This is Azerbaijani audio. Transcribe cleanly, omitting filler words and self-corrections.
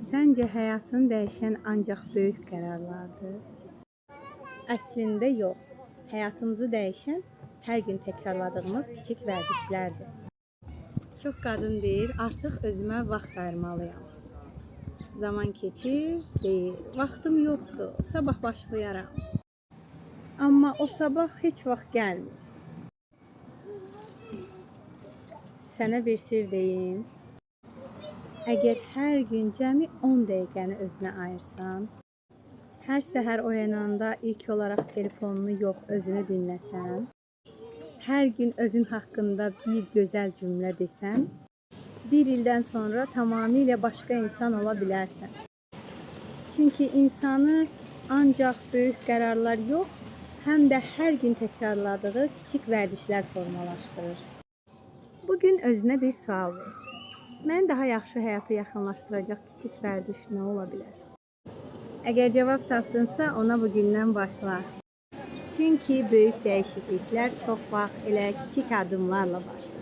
Səncə həyatını dəyişən ancaq böyük qərarlardır? Əslində yox. Həyatımızı dəyişən hər gün təkrarladığımız kiçik vərdişlərdir. Çox qadın deyir, artıq özümə vaxt ayırmalıyam. Zaman keçir, deyir, vaxtım yoxdur, sabah başlayaram. Amma o sabah heç vaxt gəlmir. Sənə bir sir deyim. Əgər hər gün cəmi 10 dəqiqəni özünə ayırsan, hər səhər oyananda ilk olaraq telefonunu yox, özünü dinləsən, hər gün özün haqqında bir gözəl cümlə desən, bir ildən sonra tamamilə başqa insan ola bilərsən. Çünki insanı ancaq böyük qərarlar yox, həm də hər gün təkrarladığı kiçik vərdişlər formalaşdırır. Bu gün özünə bir sual ver. Məni daha yaxşı həyata yaxınlaşdıracaq kiçik vərdiş nə ola bilər? Əgər cavab tapdınsa, ona bugündən başla. Çünki böyük dəyişikliklər çox vaxt elə kiçik addımlarla başlayır.